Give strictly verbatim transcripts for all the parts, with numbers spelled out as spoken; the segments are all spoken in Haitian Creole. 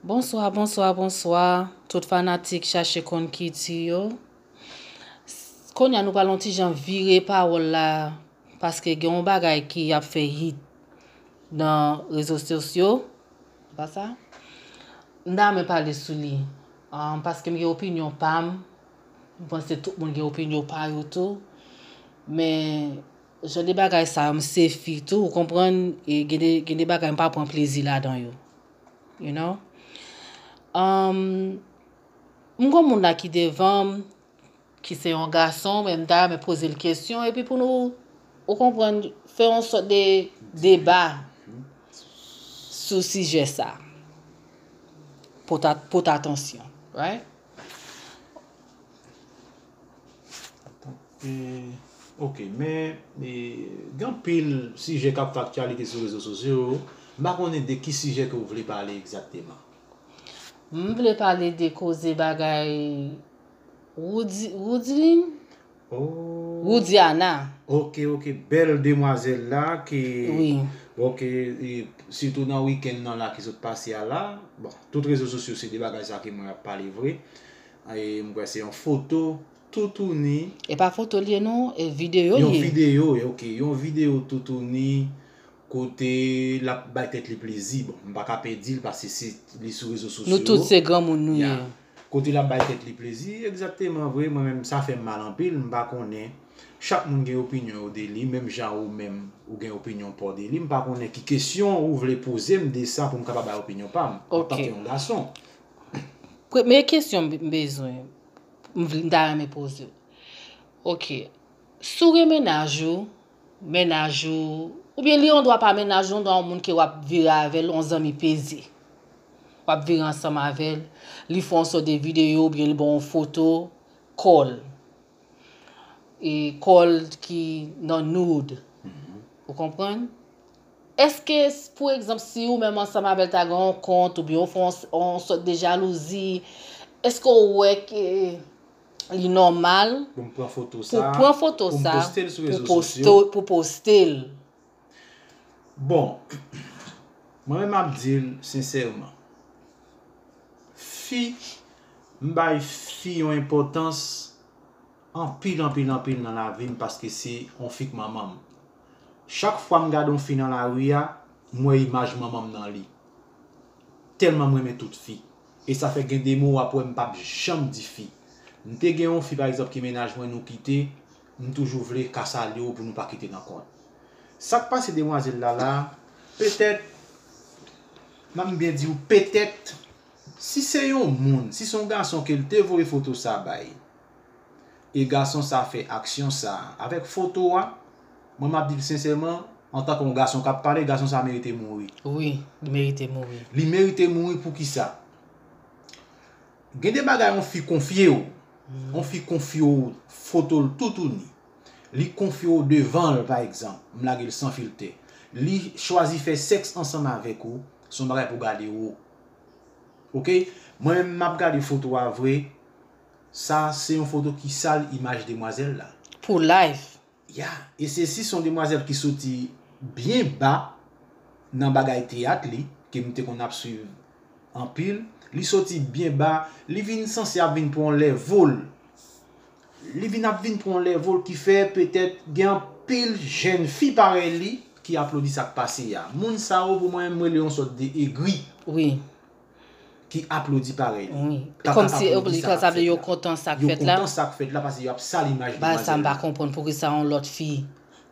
Bonswa, bonswa, bonswa, tout fanatik Chache Konn Kilti yo. S- Kounye a nou pral yon ti jan vire pawòl la, paske gen yon bagay ki ap fè hit nan rezo sosyo. Pa sa? M ta renmen pale sou li, um, paske m gen opinyon pa m. M panse tout moun gen opinyon pa yo tou. Men, jan de bagay sa yo, m se fi tou, ou konprann? E gen de, gen de bagay m pa pran plezi ladan yo. You know? Um, m gon moun la ki devan m, ki se yon gason, men m ta renmen poze l kesyon, epi pou nou, ou konprann, fè yon sòt de deba sou sijè sa. Pote, pote atansyon, right? E, ok, men e, gen anpil sijè k ap fè aktyalite sou rezo sosyo yo. M pa konnen de ki sijè ke w vle pale egzakteman. M vle pale de koze bagay Woody, Woodline? Oh. Woudiana. Ok, ok. Bèl demwazèl la ki. Wi. Ok, e, sitou nan wikenn nan la ki sot pase a la. Bon, tout rezo sosyo se de bagay sa ke mwen ap pale vre. E m kwè se yon foto toutouni. E pa foto l ye non, e videyo l Yon ye. Videyo, ok. Yon videyo toutouni kote l ap bay tèt li plezi. Bon, m pa ka pe di l paske se li sou rezo sosyo. Nou tout se granmoun nou ye. Ya. Kote l ap bay tèt li plezi, egzakteman vre, mwen menm sa fè m mal anpil, m pa konnen. Chak moun gen opinyon yo de li, menm jan ou menm ou gen opinyon pa w de li, m pa konnen ki kesyon ou vle poze m de sa pou m kapab bay opinyon pa m, Ok. Antanke yon gason. Premye kesyon m bezwen, m vle, m ta renmen poze w. Ok. Si w gen mennaj ou, mennaj ou, oubyen li andwa pa mennaj ou, andwa yon moun ke w ap vire avè l, yon zanmi peze. W ap vire ansanm avè l, li fè yon sòt de videyo oubyen li ba w yon foto kò l. E kò l ki nan nude. Ou konprann? Èske, pou egzanp, si ou menm ansanm avè l ta gen yon kont oubyen ou fè yon, yon sòt de jalouzi, èske w wè ke li nòmal Pou m pran foto pou sa, pran foto pou m sa poste l sou pou rezo poste, sosyo. Pou poste l? Bon, mwen menm m ap di l sensèman, fi, m bay fi yon enpòtans anpil, anpil, anpil nan lavi m paske se yon fi k manman m. Chak fwa m gade yon fi nan lari a, m wè imaj manman m nan li. Tèlman m renmen tout fi. E sa fè gen de mo w ap wè m p ap janm di fi. M te gen yon fi, pa egzanp, ki mennaj mwen, nou kite, m toujou vle ka salye w pou nou pa kite nan kont. Sa k pase demwazèl la la, petèt, m ap byen di w, petèt, si se yon moun, si se yon gason ke l te voye foto sa bay, e gason sa fè aksyon sa avèk foto a, mwen m ap di l sensèman, antanke yon gason k ap pale, gason sa merite mouri. Wi, li merite mouri. Li merite mouri poukisa? Gen de bagay yon fi konfye w, yon fi konfye w foto l toutouni. Li konfye w devan l, pa egzanp, m lage l san filtè. Li chwazi fè sèks ansanm avèk ou, se yon bagay pou gade wo. Ok? Mwen menm m ap gade foto a vre, sa se yon foto ki sal imaj demwazèl la. Pou life. Ya, e se si se yon demwazèl ki soti byen ba nan bagay teyat li, ke m te konn ap swiv anpil, li soti byen ba, li vin sanse ap vin pran lèvo l. Li vin ap vin pran lèvo l ki fè petèt gen anpil jèn fi parèy li ki aplodi sa k pase a. Moun sa yo pou mwen, m rele yon sòt de egri. Wi. Ki aplodi parèy li. Wi. K ap Kòmsi aplodi sa k ap sa vle fèt yo la. Kontan sa k Yo fèt la. Kontan sa k fèt la paske yo ap sal imaj Bagay sa m demwazèl pa la. Konprann poukisa yon lòt fi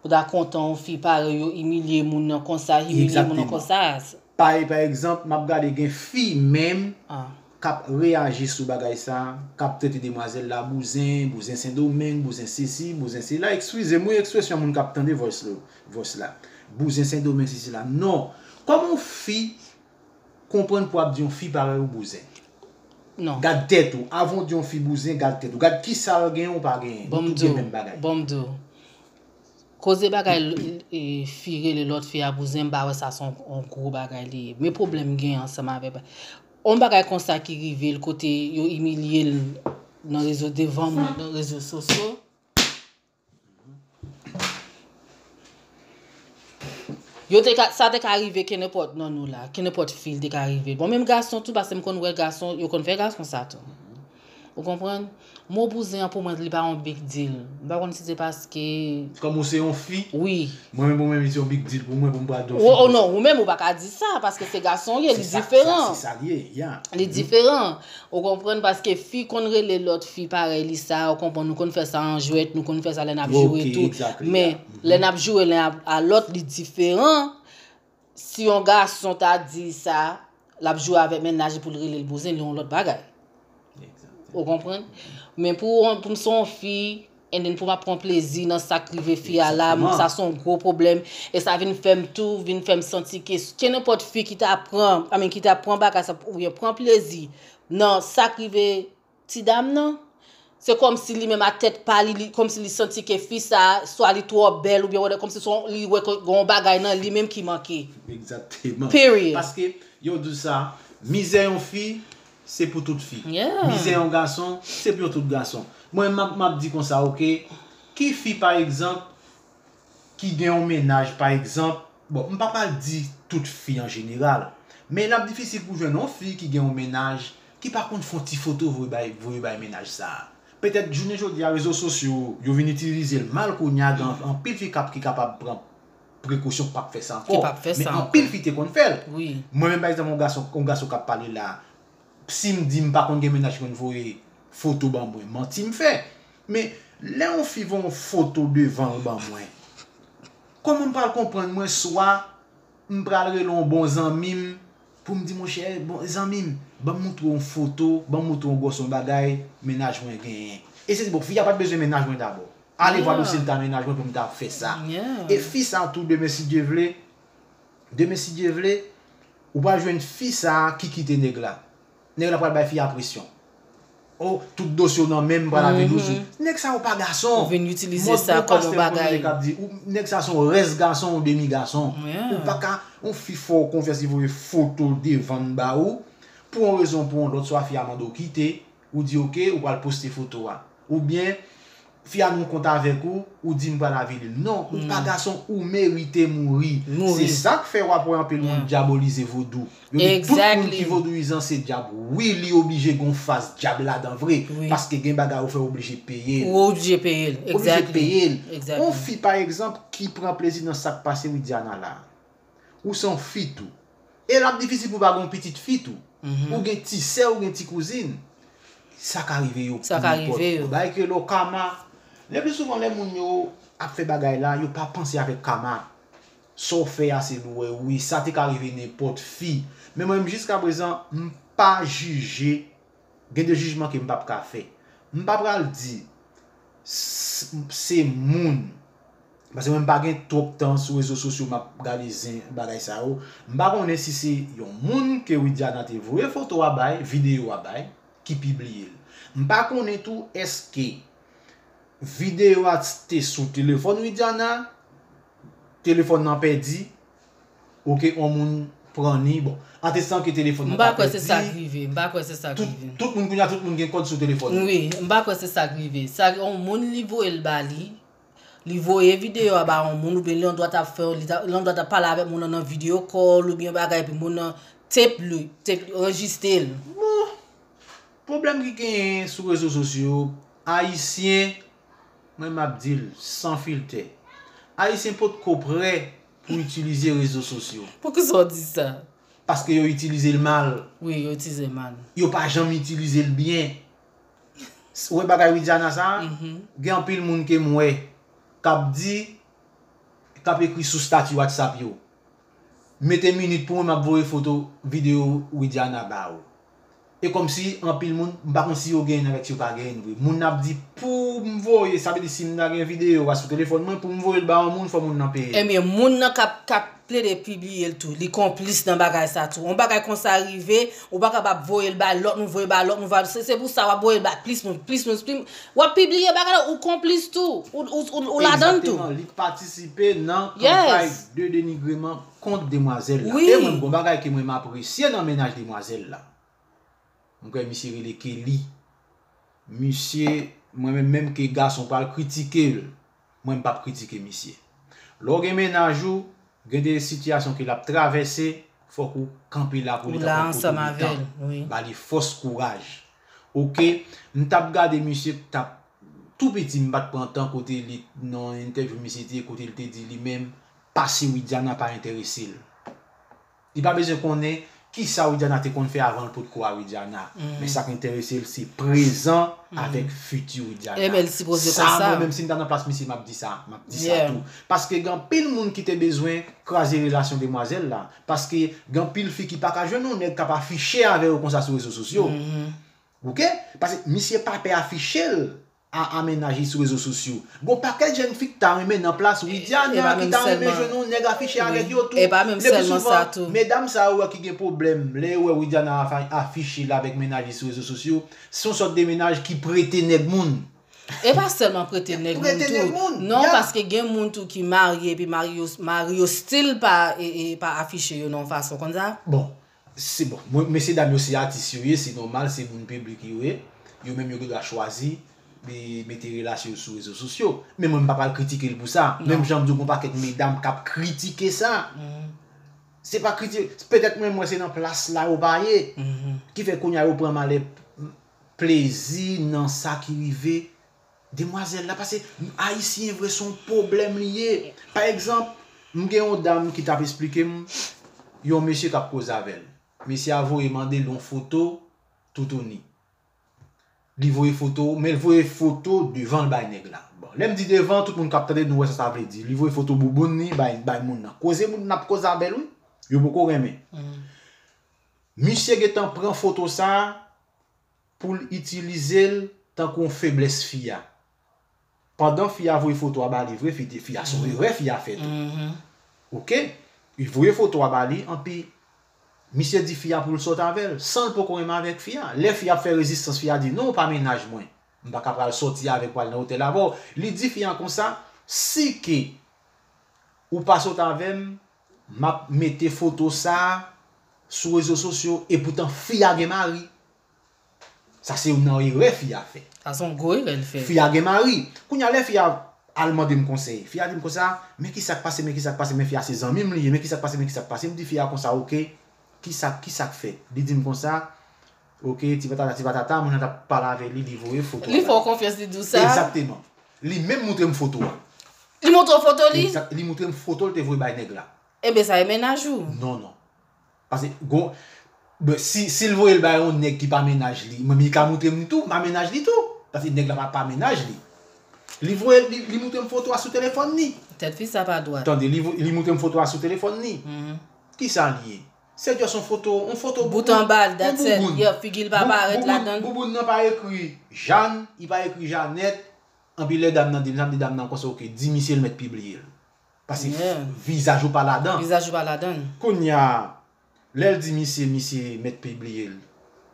pou ta kontan yon fi parèy yo imilye moun nan konsa, imilye moun nan Egzakteman. Konsa. Pa, pa egzanp, m ap gade gen fi menm Ah. k ap reyaji sou bagay sa, k ap trete demwazèl la bouzen, bouzen Sendomeng, bouzen sesi, bouzen sela. Eskize m, wi, ekspresyon moun k ap tande voice lo- voice la. Bouzen Sendomeng, sesi la. Non. Kòman yon fi konprann pou ap di yon fi parèy ou bouzen? Non. Gad tèt ou. Avan w di yon fi bouzen, gad tèt ou. Gad kisa l gen ou pa genyen. Bon, Nou m tout di gen w, menm bagay. Bon, m di w. Koze bagay e, fi rele lòt fi a bouzen, m pa wè sa se yon, yon gwo bagay li ye. Men pwoblèm m gen ansanm avèk yon bagay konsa ki rive l kote yo imilye l nan rezo devan moun, nan rezo sosyo. Yo te ka, sa te ka rive kenenpòt nan nou la, kenenpòt fi l te ka rive. Bon, menm gason tou, paske m konn wè gason, yo konn fè gason sa tou. Ou konprann? Mo bouzen an pou mwen, li pa yon big deal. M pa konn si se paske Kòm ou se yon fi, Wi. Mwen menm pou mwen, li se yon big deal pou mwen pou m pral di yon Ou, fi oh konsa. Non, ou menm ou pa ka di sa, paske se gason ye, li Se sa- diferan. Se sa li ye, ya. Li diferan. Ou konprann? Paske fi konn rele lòt fi parèy li sa, ou konprann? Nou konn fè sa an jwèt, nou konn fè sa lè n ap joure Ok, tou. exactly, Men yeah. Lè n ap joure len a, a lòt, li diferan. Si yon gason ta di sa, l ap joure avèk mennaj li pou l rele l bouzen, li yon lòt bagay. Ou konprann? Men pou, pou m se yon fi, and then pou m ap pran plezi nan sa k rive fi a la, Exactement. Sa se yon gwo pwoblèm. E sa vin fè m tou, vin fè m santi ke, ke nenpòt fi ki ta pran, I mean, ki ta pran bagay sa, oubyen pran plezi nan sa k rive ti dam nan, se kòmsi li menm a tèt pa li, li kòmsi li santi ke fi sa, swa li twò bèl, oubyen whatever, kòmsi se yon, li wè ke gen yon bagay nan li menm ki manke. Exactement. Period. Paske, yo di sa, mizè yon fi, se pou tout fi. Yeah. Mizè yon gason, se pou tout gason. Mwen, m ap, m ap di konsa, ok? Ki fi, pa egzanp, ki gen yon mennaj, pa egzanp, bon, m pa pral di tout fi an jeneral, men l ap difisil pou jwenn yon fi ki gen yon mennaj, ki pa konn fè yon ti foto voye bay, voye bay mennaj sa a. Petèt, jounen jodi a, rezo sosyo, yo vin itilize l mal kounye a, gen anpil fi k ap, ki kapab pran prekosyon pou pa p fè sa ankò. Ki p ap fè sa Men ankò. Anpil fi te konn fè l. Wi. Mwen menm, pa egzanp, yon gason, yon gason k ap pale la, si m di m pa konn gen mennaj ki konn voye foto ban mwen, manti m fè. Men, lè yon fi voye yon foto devan l ban mwen, kòman m pral konprann mwen, swa m pral rele yon bon zanmi m pou m di, monchè, bon, zanmi m, ban m montre w yon foto, ban m montre w yon gwòs yon bagay, mennaj mwen genyen. E se di, bon, fi a pa t bezwen mennaj mwen dabò. Ale vwa dosye l ta mennaj mwen pou m ta fè sa. Yeah. E fi sa tou, demen, si Dye vle, demen, si Dye vle, ou pral jwenn fi sa a ki kite nèg la. Nèg la pral bay fi a presyon. Oh, tout dosye w nan men m, pral avè nou sou. Nèg sa yo pa gason. Ou vin itilize Mòd sa bon kòm pastè yon m konnen bagay. Nèg ap di, ou, nèg sa se yon rès gason, yon demi gason. Yeah. Ou pa ka, yon fi fè w konfyans, li voye foto devan l ba ou, pou yon rezon, pou yon lòt, swa fi a mande w kite, ou di ok, ou pral poste foto a. Oubyen, fi a gen yon kont avèk ou, ou di m pral avili l. Non, ou pa gason, ou merite mouri. Mouri. Se sa k fè w ap wè anpil moun Yeah. dyabolize vodou. Yo di tout moun Exactly. Ki vodouyizan se dyab. Wi, li oblije gen yon faz dyab ladan vre. Wi. Paske gen bagay ou fè oblije peye l. Ou oblije peye l. Oblije Exactly. Peye l. Exactly. Yon fi, pa egzanp, ki pran plezi nan sa k pase Widiana la. Ou se yon fi tou. E l ap difisil pou w pa gen yon pitit fi tou. Ou gen ti sè, ou gen ti kouzin. Sa ka rive yo. Sa ka rive yo. Bagay ke lo kama. Le pli souvan, lè moun yo ap fè bagay la, yo pa panse avèk kama. Sa w fè a, se lou wè, wi, sa te ka rive nenpòt fi. Men mwen, jiska prezan, m pa jije. Gen de jijman ke m p ap ka fè. M pa pral di s- se moun. Paske mwen, m pa gen twòp tan sou rezo sosyo, m ap gade zen bagay sa yo. M pa konnen si se yon moun ke Widiana te voye foto a bay, videyo a bay, ki pibliye l. M pa konnen tou èske videyo a te sou telefòn Widiana, telefòn nan pèdi, oke, yon moun pran ni, bon, an te san ke telefòn M nan pa ta kwè se sa k pèdi. Rive. M pa kwè se sa k Tout, rive. Tout moun kounye a, tout moun gen kòd sou telefòn. Wi, m pa kwè se sa k rive. Sa, yon moun li voye l ba li, li voye videyo a ba yon moun, oubyen li andwa t ap fè, li ta- li andwa t ap pale avèk moun nan nan video call, oubyen bagay, epi moun nan tape li, tape li, anrejistre l. Bon, pwoblèm ki genyen sou rezo sosyo, Ayisyen, mwen m ap di l san filtè. Ayisyen potko prè pou itilize rezo sosyo. Poukisa w di sa? Paske yo itilize l mal. Wi, yo itilize l mal. Yo pa janm itilize l byen. Ou wè bagay Widiana sa a? Gen anpil moun ke m wè k ap di, k ap ekri sou stati WhatsApp yo. Mete minit pou mwen, m ap voye foto, videyo Widiana ba ou. E kòmsi anpil moun, m pa konn si yo genyen avèk si yo pa genyen vre. Moun nan ap di pou m voye, sa vle di si m ta gen videyo a sou telefòn mwen, pou m voye l ba yon moun, fò moun nan peye. Ebyen, moun nan k ap, k ap plede pibliye l tou, li konplis nan bagay sa tou. Yon bagay konsa rive, ou pa kapab voye l bay lòt moun, voye l bay lòt moun, voye l, se, se pou sa w ap voye l bay plis moun, plis moun, plis moun. W ap pibliye bagay la, ou konplis tou, ou, ou, ou, ou ladan l tou. Egzakteman, li patisipe nan Yes. Kanpay de denigreman kont demwazèl la. Wi. E mwen, gon bagay ke mwen m apresye nan mennaj demwazèl la. Mwen kwè misye rele Kelly. Misye, mwen menm, menm ke gason pral kritike l, mwen m p ap kritike misye. Lè w gen mennaj ou, Gen de sitiyasyon ke l ap travèse, fòk ou kanpe la pou li, ou la ansanm avè l, wi. Ba li fòs, kouraj. Oke, m t ap gade misye, t ap tou piti, m pa t pran tan kote li, nan entèvyou misye te, kote l te di li menm, pase Widiana pa enterese l. Li pa bezwen konnen kisa Widiana te konn fè avan l pot ko a Widiana. Men sa k enterese l, se prezan avèk fiti Widiana. Ebyen, li sipoze konsa. Sa, mwen menm, si m ta nan plas misye, m ap di sa. M ap di sa tou. Paske gen anpil moun ki te bezwen kraze relasyon demwazèl la. Paske gen anpil fi ki pa ka jwenn yon nèg k ap afiche avè yo konsa sou rezo sosyo. Oke? Paske misye pa pè afiche l a, a mennaj li sou rezo sosyo. Gon pakèt jèn fi ki ta renmen nan plas Widiana, ki ta renmen jwenn yon nèg afiche avèk yo tou. E pa menm sèlman sa tou. Lepi souvan, medam sa yo wè ki gen pwoblèm, lè yo wè Widiana afa-, afiche l avèk mennaj li sou rezo sosyo, se yon sòt de mennaj ki prete nèg moun. E pa sèlman prete nèg moun tou. Non, paske gen moun tou ki marye, epi mari yo, mari yo still pa, e, e, pa afiche yo nan yon fason konsa. Bon, Se bon, mwen, mesye dam yo se atis yo ye, se nòmal, se moun piblik yo ye. Yo menm yo gen dwa chwazi, e, mete relasyon yo sou rezo sosyo. Men mwen, m pa pral kritike l pou sa. Menm jan m di w, gon pakèt medam k ap kritike sa. Se pa kritike, petèt mwen, mwen se nan plas la yo pa ye. Ki fè kounye a yo pran malè, plezi nan sa ki rive demwazèl la, paske Ayisyen vre se yon pwoblèm li ye. Pa egzanp, m gen yon dam ki t ap esplike m yon mesye k ap koze avè l. Mesye a voye mande l yon foto toutouni. Li voye foto, men l voye foto devan l bay nèg la. Bon, lè m di devan, tout moun k ap tande, nou wè sa sa vle di. Li voye foto bouboun li bay, bay moun nan. Koze moun nan ap koze avè l, wi. Yo poko renmen. Misye gentan pran foto sa a, pou l itilize l tankou yon feblès fi a. Pandan fi a voye foto a ba li vre, fi, fi a se yon erè fi a fè tou. Oke? Li voye foto a ba li, anpi misye di fi a pou l sòt avè l, san l poko renmen avèk fi a. Lè fi a ap fè rezistans, fi a di, "Non, ou pa mennaj mwen. M pa ka pral sòti avè w, pral nan otèl avè w." Li di fi a konsa, "Si ke ou pa sòt avè m, m ap mete foto sa a sou rezo sosyo, epoutan fi a gen mari." Sa se youn nan erè fi a fè. Sa se yon gwo erè l fè. Fi a gen mari. Kounye a, lè fi a al mande m konsèy, fi a di m konsa, "Men ki sa k pase, men ki sa k pase, men fi a se zanmi m li ye, men ki sa k pase, men ki sa k pase." M di fi a konsa, "Oke, ki sa, ki sa k fèt?" Li di m konsa, "Oke, ti patata, ti patata, moun nan t ap pale avè li, li voye foto a." Li fè w konfyans, li di w sa? Egzakteman. Li menm moutre m foto a. Li moutre w foto li? Egzak, li moutre m foto l te voye bay nèg la. Enben, sa e mennaj ou? Non, non. Paske, gon, ben, si, si l voye l bay yon nèg ki pa mennaj li, mwen, li ka moutre m li tou, m pa mennaj li tou. Paske nèg la pa, pa mennaj li. Li voye, li, li moutre m foto a sou telefòn li. Tèt fi sa pa dwat. Tande, li vo-, li moutre m foto a sou telefòn li. Kisa l ye? Se just yon foto, yon foto bouboun. Bout anba l, that's it. Yon bouboun. Yeah, figi l pa parèt ladan l. Bouboun nan pa ekri Jeanne, li pa ekri Jeannette. Anpi lè dam nan di m sa, m di dam nan konsa, "Oke, di misye l mèt pibliye l." Paske vizaj ou pa ladan. Vizaj ou pa ladan. Kounye a, lè l di misye, misye mèt pibliye l.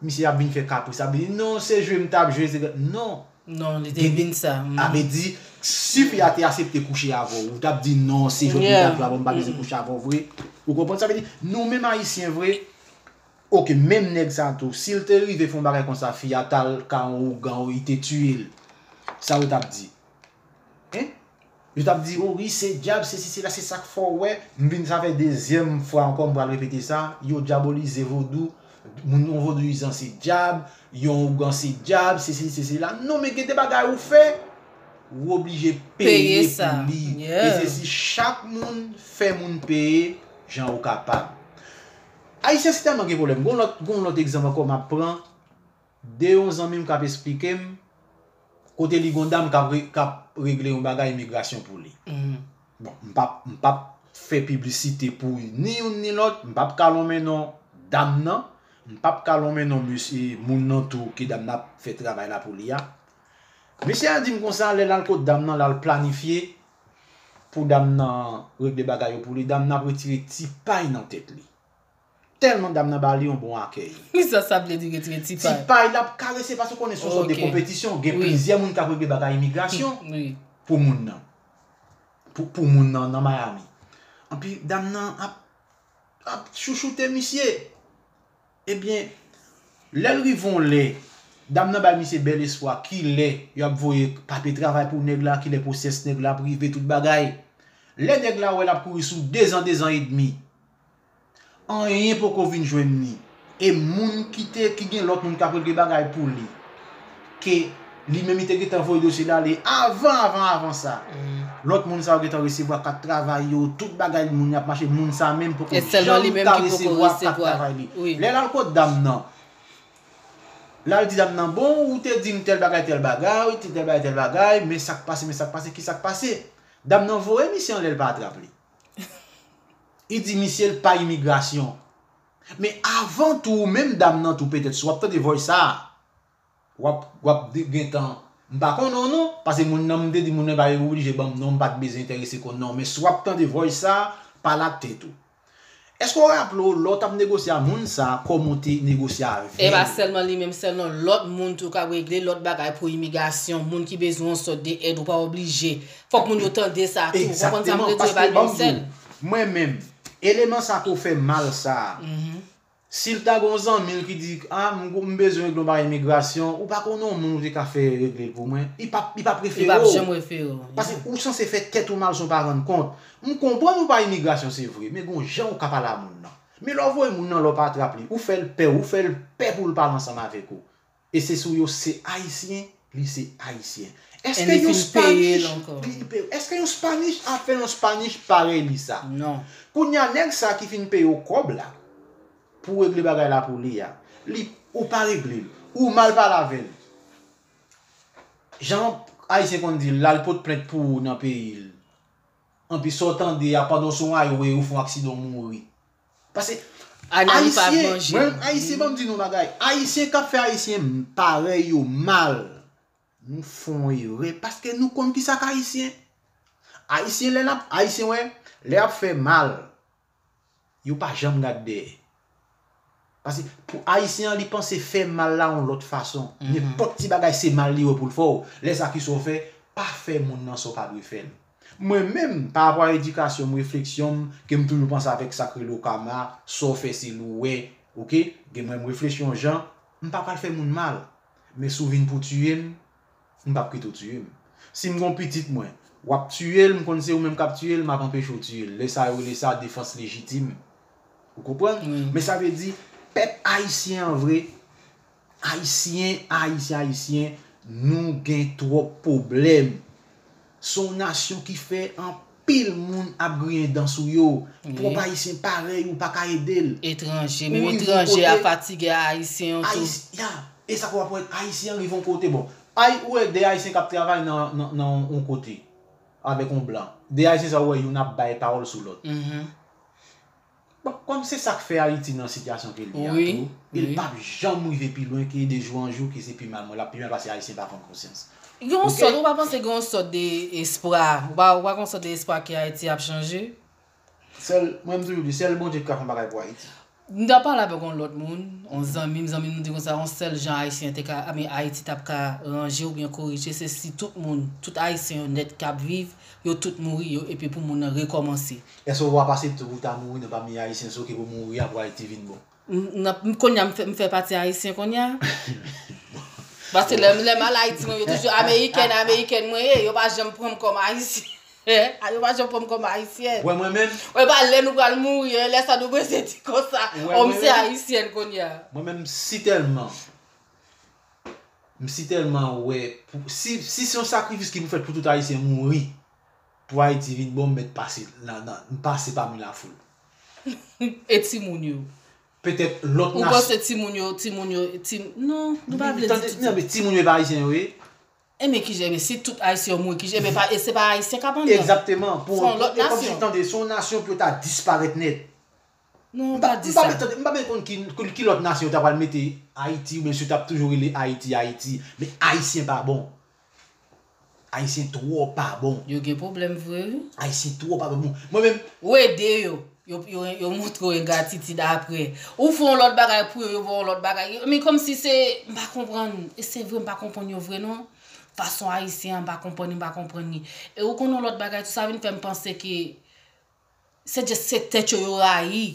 Misye ap vin fè kapris, ap vin di, "Non, se jwe m t ap jwe, se," non. Non, li te vin sa. Sa vle di, si fi a te aksepte kouche avè w, ou t ap di, "Non, se jwèt m t ap jwe avè w, m pa bezwen kouche avè w vre." Ou konprann? Sa vle di, nou menm Ayisyen vre, oke, menm nèg sa tou, si l te rive fè yon bagay konsa, fi a t al ka yon ougan, li te tiye l. Sa yo t ap di? Hein? Yo t ap di, "O wi, se dyab, se sesi la, se sa k fè w wè." M vin, sa fè dezyèm fwa ankò, m pral repete sa. Yo dyabolize vodou. Moun yon vodouyizan se dyab, yon ougan se dyab, se sesi, se sela. Non, men gen de bagay ou fè, ou oblije peye pou li. E se si chak moun fè moun peye jan ou kapab. Ayisyen si tèlman gen pwoblèm. Gon lòt, gon lòt egzanp ankò m ap pran. De yon zanmi m k ap esplike m kote li gon dam k ap re-, k ap regle yon bagay imigrasyon pou li. Bon, m p ap, m p ap fè piblisite pou ni youn ni lòt, m p ap ka lonmen non dam nan, m p ap ka lonmen non mesye, moun nan tou ke dam nan ap fè travay la pou li a. Mesye a di m konsa, lè l al kot dam nan, l al planifye pou dam nan regle bagay yo pou li, dam nan ap retire ti pay nan tèt li. Tèlman dam nan ba li yon bon akèy. Kisa sa vle di retire ti pay? Ti pay, l ap karese, paske w konnen se yon sòt de konpetisyon. Gen plizyè moun k ap regle bagay imigrasyon pou moun nan. Pou, pou moun nan, nan Miami. Anpi dam nan ap, ap chouchoute misye. Ebyen, lè l rive yon lè, dam nan bay misye bèl espwa, kilè y ap voye papye travay pou nèg la, kilè pwosès nèg la ap rive, tout bagay. Lè nèg la wè l ap kouri sou dezan, dezan edmi, anyen poko vin jwenn li. E moun ki te, ki gen lòt moun k ap regle bagay pou li, ke li menm li te gentan voye dosye l ale avan, avan, avan sa. Lòt moun sa yo gentan resevwa kat travay yo, tout bagay moun y ap mache, moun sa menm poko janm ka resevwa kat travay li. Lè l al kot dam nan, l al di dam nan, bon, ou te di m tèl bagay, tèl bagay, ou te tèl bagay, tèl bagay, men sa k pase, men sa k pase, ki sa k pase? Dam nan voye misye anlè l pa atrap li. Li di misye l pa imigrasyon. Men avan tou, ou menm dam nan tou, petèt, si w ap tande voice sa a, w ap, w ap de-, gentan, m pa konnen w non, paske moun nan m te di moun nan pa oblije ban m non, m pa t bezwen enterese konn non, men si w ap tande voice sa a, pale ak tèt ou. Èske w raple w, lè w t ap negosye a moun sa a, kòman w te negosye avè l? E pa sèlman li menm sèl non, lòt moun tou k ap regle lòt bagay pou imigrasyon, moun ki bezwen yon sòt de èd, ou pa oblije. Fòk moun yo tande sa tou. Ou konprann sa m vle di? E pa yon sèl. Mwen menm, eleman sa ke w fè mal sa a, si l ta gen yon zanmi l ki di, a, m, m bezwen regle yon bagay imigrasyon, ou pa konnen yon moun ou te ka fè regle l pou mwen, li p ap, li p ap refere w. Li p ap janm refere w. Paske ou sanse fè tèt ou mal san w pa rann kont. M konprann ou pa imigrasyon, se vre, men gen yon jan ou ka pale a moun nan. Men lè w voye moun nan, lè w pa atrap li, ou fè l pè, ou fè l pè pou l pale ansanm avèk ou. E se sou yo, se Ayisyen, li se Ayisyen. Èske yon Spanish, li peye w, èske yon Spanish ap fè yon Spanish parèy li sa? Non. Kounye a, nèg sa ki fin peye w kòb la, pou w regle bagay la pou li a, li, ou pa regle l, ou mal pale avè l. Jan Ayisyen konn di l, l al pot plent pou ou nan peyi l. Anpi sa w tande a, pandan w sou highway, ou fè yon aksidan, w mouri. Paske Ayisyen, mwen, Ayisyen, ban m di nou bagay, Ayisyen k ap fè Ayisyen parèy yo mal, nou fè yon erè, paske nou konn ki sa k Ayisyen. Ayisyen, lè n ap, Ayisyen, wè, lè y ap fè mal, yo pa janm gad dèyè. Paske pou Ayisyen an, li panse fè mal la yon lòt fason. Nenpòt ti bagay, se mal li wè pou l fè w. Lè sa, kisa w fè? Pa fè moun nan sa w pa dwe fè l. Mwen menm, pa rapò a edikasyon m, refleksyon m, ke m toujou panse avèk sa k rele w kama, sa w fè se li w wè, oke? Gen mwen, m reflechi yon jan, m pa pral fè moun mal. Men si w vin pou tiye m, m p ap kite w tiye m. Si m gon pitit mwen, w ap tiye l, m konn se ou menm k ap tiye l, m ap anpeche w tiye l. Lè sa yo rele sa defans lejitim. Ou konprann? Men sa vle di, pèp ayisyen an vre, Ayisyen, Ayisyen, Ayisyen, nou gen twòp pwoblèm. Se yon nasyon ki fè anpil moun ap griyen dan sou yo. Pwòp Ayisyen parèy ou pa ka ede l. Etranje, menm etranje a fatige a Ayisyen yo tou. Ayis-, ya, e sa k ap wè Ayisyen an rive yon kote, bon. Ay, ou wè de Ayisyen k ap travay nan, nan, nan yon kote avèk yon blan. De Ayisyen sa ou wè youn ap bay pawòl sou lòt. Bon, kòm se sa k fè Ayiti nan sitiyasyon ke l ye a tou, e l p ap janm rive pi lwen ke de jou an jou ke se pi mal mwen l ap pi mal pase Ayisyen pa pran konsyans. Gen yon sòt, ou pa panse gen yon sòt de espwa, ou pa, ou pa gen yon sòt de espwa ke Ayiti ap chanje? Sèl, mwen m toujou di, sèl Bondye ki ka fè yon bagay pou Ayiti. M t ap pale avèk yon lòt moun, yon zanmi m, zanmi m di konsa, yon sèl jan Ayisyen te ka, I mean, Ayiti t ap ka ranje oubyen korije, se si tout moun, tout Ayisyen yo nèt k ap viv, yo tout mouri, yo, epi pou moun nan rekòmanse. Èske w ap aksepte pou w ta mouri nan pami Ayisyen sa yo ke pou mouri a pou Ayiti vin bon? M, nan, m, kounye a, m fè, m fè pati Ayisyen kounye a. Paske lè, lè m al Ayiti, mwen, yo toujou Amerikèn, Amerikèn mwen ye, yo pa janm pran m kòm Ayisyen. Yo pa janm pran m kòm Ayisyèn. Wè mwen menm. Wè pa lè nou pral mouri, lè sa nou prese di konsa, o, m se Ayisyèn kounye a. Mwen menm, si tèlman, m si tèlman wè, pou, si, si se yon sakrifis ki pou fèt pou tout Ayisyen mouri, pou Ayiti vin bon, m mèt pase nan, nan, m pase pami lafoul. E timoun yo? Petèt lòt nasyon. Ou panse timoun yo, timoun yo, ti, non, nou pa vle di tout sa. Non, men timoun yo e pa Ayisyen yo ye. Enben, kijan, enben, si tout Ayisyen yo mouri, kijan, enben, pa, e se pa Ayisyen k ap anndan. Egzakteman. Se yon lòt nasyon. E kòmsi, tande, se yon nasyon pou yo ta disparèt nèt. Non, pa di sa. M pa vle tande, m pa vle konn ki, ki, ki lòt nasyon yo ta pral mete Ayiti, oubyen si yo t ap toujou rele Ayiti, Ayiti. Men Ayisyen pa bon. Ayisyen twò pa bon. Yo gen pwoblèm vre, wi. Ayisyen twò pa bon. Mwen menm. Ou ede yo. Yo, yo, yo montre w engratitid apre. Ou fè yon lòt bagay pou yo, yo ba w yon lòt bagay. Men kòmsi se, m pa konprann. E se vre, m pa konprann yo vre, non. Fason Ayisyen an, m pa konprann li, m pa konprann li. E ou konn yon lòt bagay tou, sa vin fè m panse ke se just se tèt yo, yo rayi.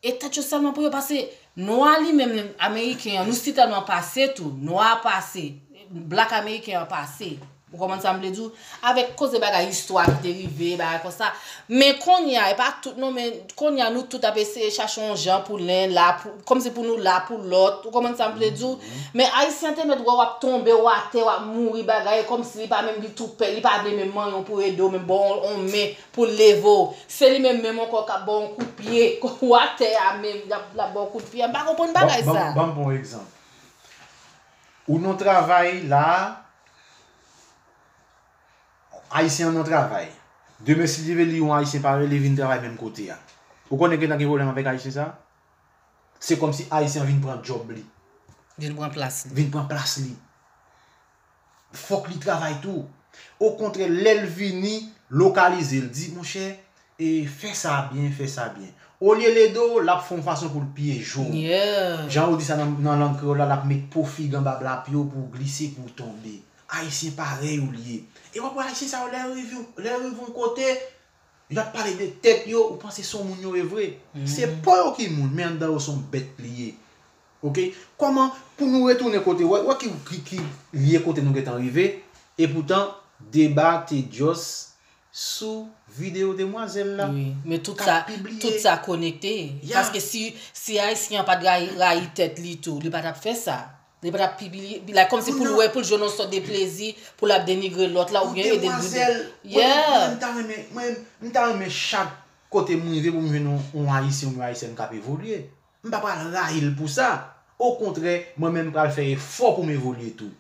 E tèt yo sèlman pou yo, paske nwa li menm, Ameriken an, nou si tèlman pase tou. Nwa a pase. Black Ameriken an pase. Ou konprann sa m vle di w? Avèk koze bagay istwa ki te rive, bagay konsa. Men kounye a, e pa tout non, men kounye a nou tout ap eseye chache yon jan pou len la, pou, kòmsi pou nou la pou lòt. Ou konprann sa m vle di w? Men Ayisyen te mèt wè w ap tonbe, w atè, w ap mouri, bagay, kòmsi li pa menm li tou pè, li pa vle menm manyen w pou ede w, menm ba w yon men pou l leve w. Se li menm menm ankò k ap ba w yon kout pye, ou atè a menm, l ap, l ap ba w kout pye. M pa konprann bagay sa. Ban m pran yon egzanp. Ou nan travay la, Ayisyen an nan travay. Demen si Dye vle li yon Ayisyen parèy li vin travay menm kote a. Ou konnen gentan gen pwoblèm avèk Ayisyen sa? Se kòmsi Ayisyen an vin pran djòb li. Vin pran plas li. Vin pran plas li. Fòk li travay tou. Okontrè, lè l vini, lokalize l, di, monchè, e, fè sa byen, fè sa byen. Olye l ede w, l ap fè yon fason pou l pyeje w. Yeah. Jan yo di sa nan, nan lang kreyòl la, l ap met po fig anba bla pye w pou w glise, pou w tonbe. Ayisyen parèy ou l ye. E w ap wè Ayisyen sa yo, lè yo rive, lè yo rive yon kote, y ap pale de tèt yo, ou panse se yon moun yo ye vre. Se po yo ki moun, men anndan yo se yon bèt li ye. Oke? Kòman pou nou retounen kote, wè, wè ki, ki, ki lye kote nou gentan rive, epoutan deba te just sou videyo demwazèl la. Wi, men tout sa, tout sa konekte. Yeah. Paske si, si Ayisyen an pa t rayi, rayi tèt li tou, li pa t ap fè sa. Li pa t ap pibliye, like, kòmsi pou l wè, pou l jwenn yon sòt de plezi, pou l ap denigre lòt la, oubyen ede l. Demwazèl, yeah. Mwen, mwen, m ta renmen, mwen, m ta renmen chak kote m rive pou m jwenn yon, yon Ayisyen oubyen Ayisyèn k ap evolye. M pa pral rayi l pou sa. Okontrè, mwen menm m pral fè efò pou m evolye tou.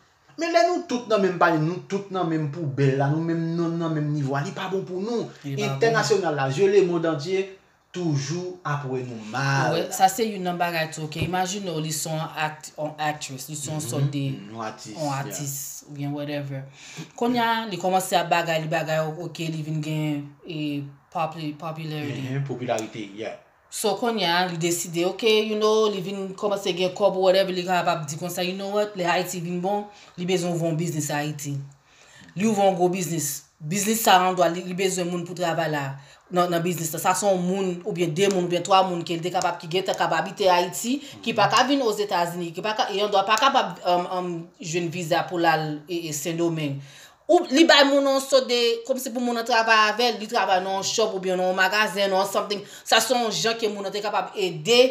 Men lè nou tout nan menm panye, nou tout nan menm poubèl la, nou menm, nou nan menm nivo a, li pa bon pou nou. Entènasyonal la, je le monde entier toujou ap wè nou mal. Wè, sa se youn nan bagay tou, oke? Imajine w, li se yon act-, yon actress, li se yon sòt de, yon atis, oubyen whatever. Kounye a, li kòmanse ap bagay, li bagay, oke, li vin gen, e, popu-, popularity. Popilarite, yeah. So, kounye a, li deside, oke, you know, li vin kòmanse gen kòb ou whatever, li kapab di konsa, you know what, lè Ayiti vin bon, li bezwen ouvri yon biznis Ayiti. Li ouvri yon gwo biznis. Biznis sa a, andwa, li, li bezwen moun pou travay la, nan, nan biznis la. Sa se yon moun, oubyen de moun, oubyen twa moun ke l te kapab, ki gentan k ap abite Ayiti, ki pa ka vin Ozetazini, ki pa ka, e andwa pa kapab, um, um, jwenn viza pou l al, e, e, Sendomeng. Ou, li bay moun nan yon sòt de, kòmsi pou moun nan travay avè l, li travay nan yon shop oubyen nan yon magazen, nan yon something. Sa se yon jan ke moun nan te kapab ede,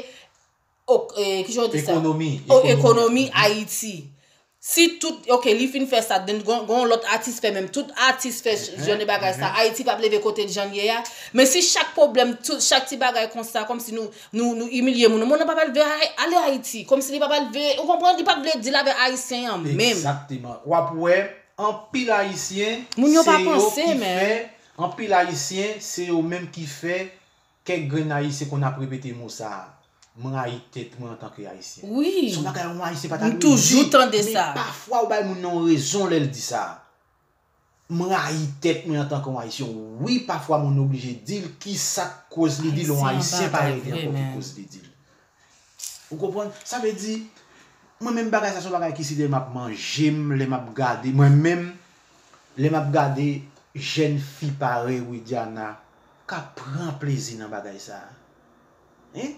ok, e, kijan yo di sa? Ekonomi, o, ekonomi, ekonomi Ayiti. Si tout, ok, li fin fè sa, then gon, gon lòt atis fè menm, tout atis fè jan de bagay sa, Ayiti p ap leve kote l jan l ye a. Men si chak pwoblèm, tout, chak ti bagay konsa, kòmsi nou, nou, nou imilye moun, moun nan p ap leve ale Ayiti, kòmsi li p ap leve, ou konprann, li p ap vle deal avè Ayisyen an menm. Egzakteman. W ap wè, anpil Ayisyen, moun yo pa panse, men. Anpil Ayisyen, se yo menm ki fè kèk grenn Ayisyen konn ap repete mo sa a, "M rayi tèt mwen antanke Ayisyen." Wi. Se yon bagay yon Ayisyen pa ta dwe di. M toujou tande sa. Men pafwa, ou bay moun nan yon rezon lè l di sa. "M rayi tèt mwen antanke yon Ayisyen." Wi, pafwa, moun nan oblije di l kisa k koz li di l, yon Ayisyen parèy li ankò ki koz li di l. Ou konprann? Sa vle di, mwen menm bagay sa se yon bagay ki si lè m ap manje m, lè m ap gade, mwen menm, lè m ap gade jèn fi parèy Widiana k ap pran plezi nan bagay sa. Hein?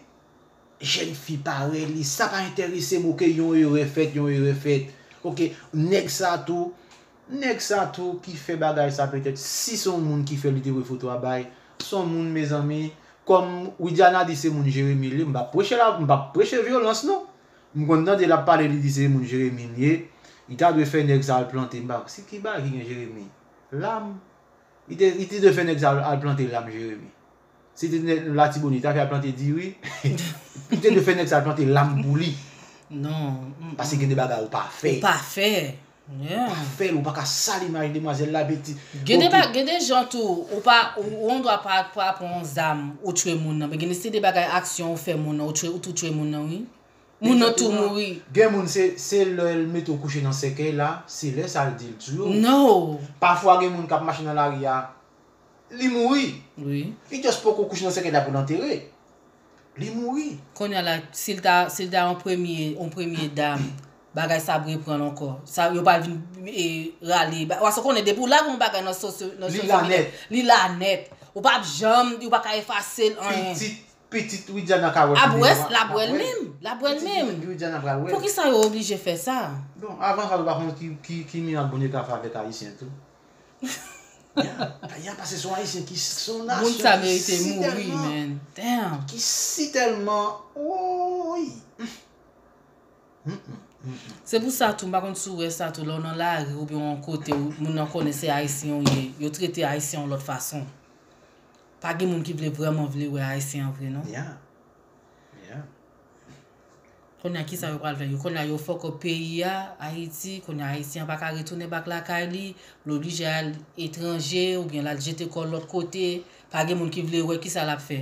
Jèn fi parèy li, sa pa enterese m, oke, yon erè fèt, yon erè fèt. Oke, nèg sa tou, nèg sa tou ki fè bagay sa petèt, si se yon moun ki fè li te voye foto a bay, se yon moun, mezanmi, kòm Widiana di se moun Jeremi li ye, m p ap preche la, m p ap preche vyolans non. M konn tande l ap pale, li di se moun Jeremi li ye, li ta dwe fè nèg sa al plante, m pa, se ki bagay ki gen Jeremi? Lam. Li te, li te dwe fè nèg sa al, al plante lam Jeremi. Si te nèg Latibonit, ta fè al plante diri. Li te dwe fè nèg sa al plante lam pou li. Non. Paske gen de bagay ou pa fè. Ou pa fè. Ou pa fè l, ou pa ka sal imaj demwazèl la, piti. Gen de ba-, gen de jan tou, ou pa, ou, ou on dwa pa, pa pran yon zam, ou tchwe moun nan. Men gen de se de bagay aksyon ou fè moun nan, ou tchwe, ou tou tchwe moun nan, wi. Moun nan tou mouri. Gen moun se, se lè l mete w kouche nan sèkèy la, se lè sa l di l tou yo. No. Pafwa gen moun k ap mache nan lari a, li mouri. Wi. Li just poko kouche nan sèkèy la pou l antere. Li mouri. Kounye a la, si l ta, si l ta yon premye, yon premye dam, bagay sa ap reprann ankò. Sa, yo pral vin, e, rale. Ba-, paske w konnen, depi w lage yon bagay nan sosyo, nan sosyo medya, li la nèt. Ou p ap janm, ou pa ka efase l, anyen. Pitit pitit Widiana ka wè videyo a, l ap wè l menm. L ap wè l menm. Pitit Widiana pral wè l. Poukisa yo oblije fè sa? Bon, avan sa, nou pa konn ki, ki, ki mirak Bondye ka fè avèk Ayisyen tou. Ya, ya, paske se yon Ayisyen ki, se yon nasyon ki si tèlman, ki si tèlman, woy. Se pou sa tou, m pa konn si w wè sa tou, lè w nan lari oubyen yon kote, moun nan konnen se Ayisyen w ye, yo trete Ayisyen yon lòt fason. Pa gen moun ki vle vrèman vle wè Ayisyen an vre, non. Ya. Ya. Kounye a, kisa yo pral fè? Yo, kounye a, yo fuck up peyi a, Ayiti, kounye a, Ayisyen an pa ka retounen back lakay li, l oblije al etranje, oubyen l al jete kò l lòt kote, pa gen moun ki vle wè kisa l ap fè.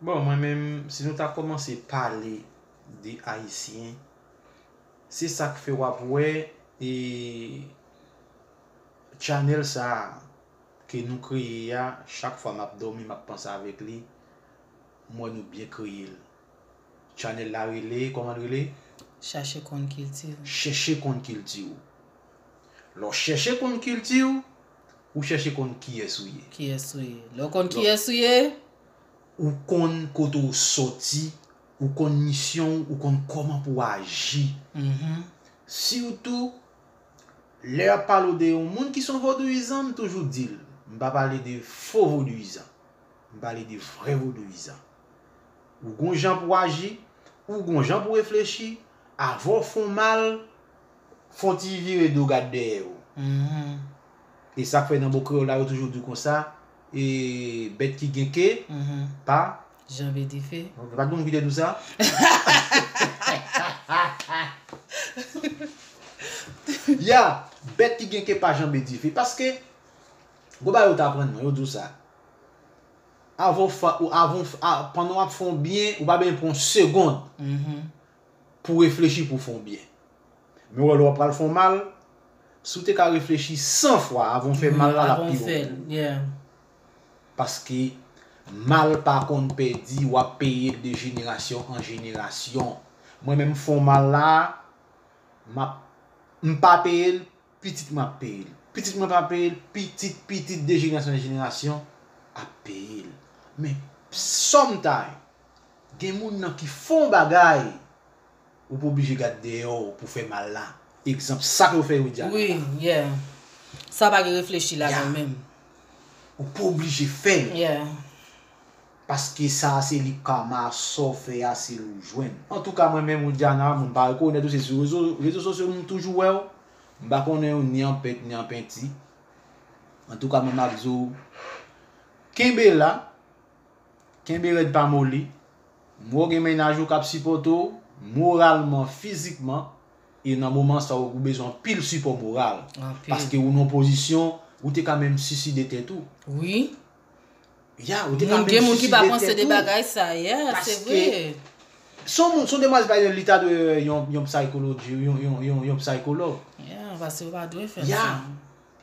Bon, mwen menm, si nou ta kòmanse pale de Ayisyen, se sa k fè w ap wè, e, channel sa a, ke nou kreye a, chak fwa m ap dòmi, m ap panse avèk li, m wè nou byen kreye l. Channel la rele, kòman l rele? Chache konn kilti w. Chèche konn kilti w. Lè w chèche konn kilti w, ou chèche konn kiyès ou ye. Kiyès ou ye. Lè w konn kiyès ou ye. Ou konn kote w sòti, ou konn misyon w, ou konn kòman pou w aji. Sitou, lè y ap pale w de yon moun ki se yon vodouyizan, m toujou di l, m pa pale de fo vodouyizan. M pale de vrè vodouyizan. Ou gon jan pou w aji, ou gon jan pou w reflechi, avan w fè yon mal, fè yon ti vire do gad dèyè w. E sa k fè nan mo kreyòl la yo toujou di w konsa, e bèt ki gen ke pa. Janbe dife. Bon, pa t gen moun ki te di w sa? Ya, bèt ki gen ke pa janbe dife. Paske, gon bagay yo t aprann mwen, yo di w sa. Avan w fa, ou, avan w f, a, pandan w ap fè yon byen, ou pa bezwen pran yon segonn pou w reflechi pou w fè yon byen. Men w wè lè w ap pral fè yon mal, si w te ka reflechi san fwa avan w fè mal la, l ap pi bon pou ou. Paske mal pa konn pèdi, w ap peye l de jenerasyon an jenerasyon. Mwen menm m fè yon mal la, m ap, m pa peye l, pitit mwen ap peye l. Pitit mwen pa peye l, pitit pitit de jenerasyon an jenerasyon ap peye l. Men, sometimes, gen moun nan ki fè yon bagay, ou pa oblije gad dèyè w pou fè mal la. Egzanp, sa ke yo fè Widiana la. Wi, yeah. Sa pa gen reflechi ladan l menm. Ou pa oblije fè l. Yeah. Paske sa a se li k kama, sa w fè a se li w jwenn. Antouka, mwen menm, Widiana, moun pa rekonèt ou, se sou rezo, rezo sosyo moun toujou wè w. M pa konnen w ni an pent, ni an penti. Antouka, mwen m ap di w, kenbe la, kenbe rèd pa moli. M wè w gen mennaj ou k ap sipòte w, moralman, fizikman, e nan moman sa a, ou bezwen anpil sipò moral. Paske ou nan yon pozisyon, ou te ka menm siside tèt ou. Wi. Ya, ou te ka menm siside tèt ou. Moun, gen moun ki pa panse de bagay sa, yeah, se vre. Se yon moun, se yon demwazèl, pa egzanp, li ta dwe yon, yon psychology, yon, yon, yon, yon psychologue. Yeah, paske yo pa dwe fè l sa. Ya.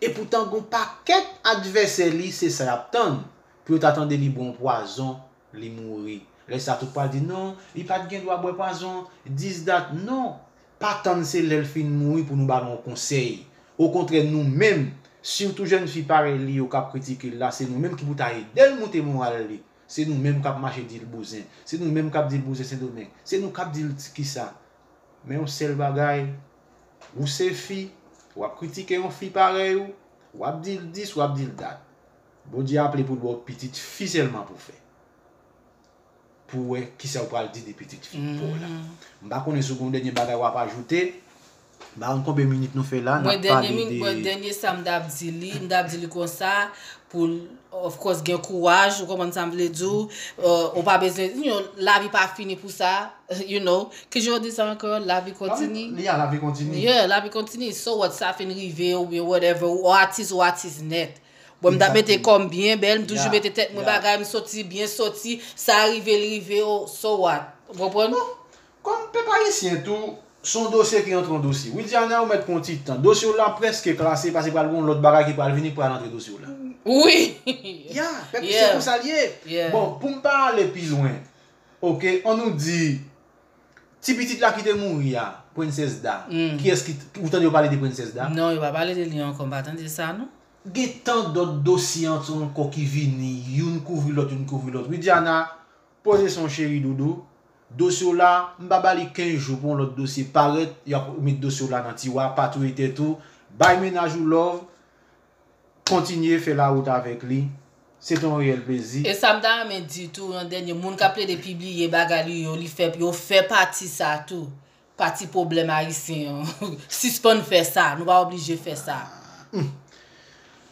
Epoutan, gen yon pakèt advèsè li, se sa y ap tann. Pou yo ta tande li bwè yon pwazon, li mouri. Lè sa, tout pral di, non, li pa t gen dwa bwè pwazon, this, that. Non. Pa tann se lè l fin mouri pou nou ba l yon konsèy. Okontrè, nou menm, sitou jèn fi parèy li yo k ap kritike l la, se nou menm ki pou ta ede l moute moral li. Se nou menm k ap mache di l bouzen. Se nou menm k ap di l bouzen Sendomeng. Se nou k ap di l kisa. Men yon sèl bagay, ou se fi, w ap kritike yon fi parèy ou, w ap di l this, w ap di l that. Bondye aple pou l ba w pitit fi sèlman pou fè. Pou w wè kisa w pral di de pitit fi pa w la. M pa konnen si w gen yon dènye bagay w ap ajoute. M pa konn konbyen minit nou fè la, n ap pale de. Mwen, dènye min-, mwen, dènye sa m t ap di li, m t ap di li konsa, pou l, of course, gen kouraj, ou konprann sa m vle di w, euh, ou pa bezwen, you know, lavi pa fini pou sa, you know. Kijan yo di sa ankò? Lavi kontini. Li a, lavi kontini. Yeah, lavi kontini. So what, sa fin rive, oubyen whatever, ou atis, ou atis nèt. Bon, m t ap mete kò m byen bèl, m toujou mete tèt mwen bagay, m soti, byen soti, sa rive, l rive, oh, so what? Ou konprann? Bon, kòm pèp ayisyen tou, se yon dosye ki antre yon dosye. Widiana, ou mèt pran yon ti tan. Dosye w la prèske klase, paske pral gen yon lòt bagay ki pral vini, ki pral antre dosye w la. Wi! Ya, pèp, se konsa l ye. Bon, pou m pa ale pi lwen, oke, ann nou di, ti pitit la ki te mouri a, Prensès Da. Kiyès ki, ou tande yo pale de Prensès Da? Non, yo pa pale de li ankò, m pa tande sa, non. Gen tan dòt dosye an- ankò ki vini, youn kouvri lòt, youn kouvri lòt. Widiana, poze son cheri doudou. Dosye w la, m pa ba li kenz jou pou yon lòt dosye parèt, y ap met dosye w la nan tiwa, pa touye tèt ou. Bay mennaj ou love, kontinye fè lawout avèk li. Se te yon reyèl plezi. E sa m ta renmen di tou, yon dènye, moun k ap plede pibliye bagay li yo, li fè, yo fè pati sa tou. Pati pwoblèm ayisyen an. Sispann fè sa, nou pa oblije fè sa.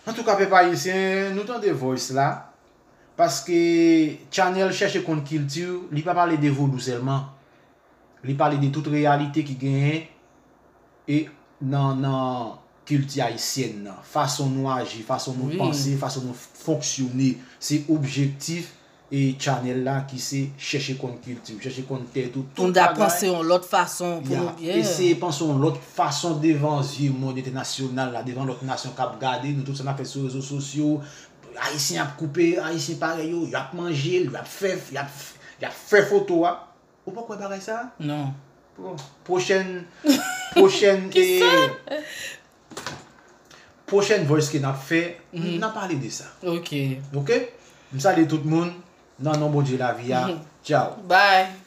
Antouka, pèp ayisyen, nou tande voice la, paske Channel Chèche Konn Kilti, li pa pale de vodou sèlman. Li pale de tout reyalite ki genyen e nan, nan kilti ayisyèn nan. Fason nou aji, fason nou Wi. Panse, fason nou fonksyone. Se objektif e channel la ki se chèche konn kilti w, chèche konn tèt ou, tout Pou n ta bagay. Panse yon lòt fason pou Ya, nou. Yeah. Eseye panse yon lòt fason devan zye mond entènasyonal la, devan lòt nasyon k ap gade nou, tout sa n ap fè sou rezo sosyo. Ayisyen ap koupe, Ayisyen parèy yo, y ap manje l, y ap fè, y ap, y ap fè foto a. Ou poko wè bagay sa? Non. Bon, pwochèn, pwochèn, Kisa? eh, pwochèn voice ke n ap fè, n a pale de sa. Ok. Ok? M salye tout moun nan non Bondye lavi a. Tchao. Bye.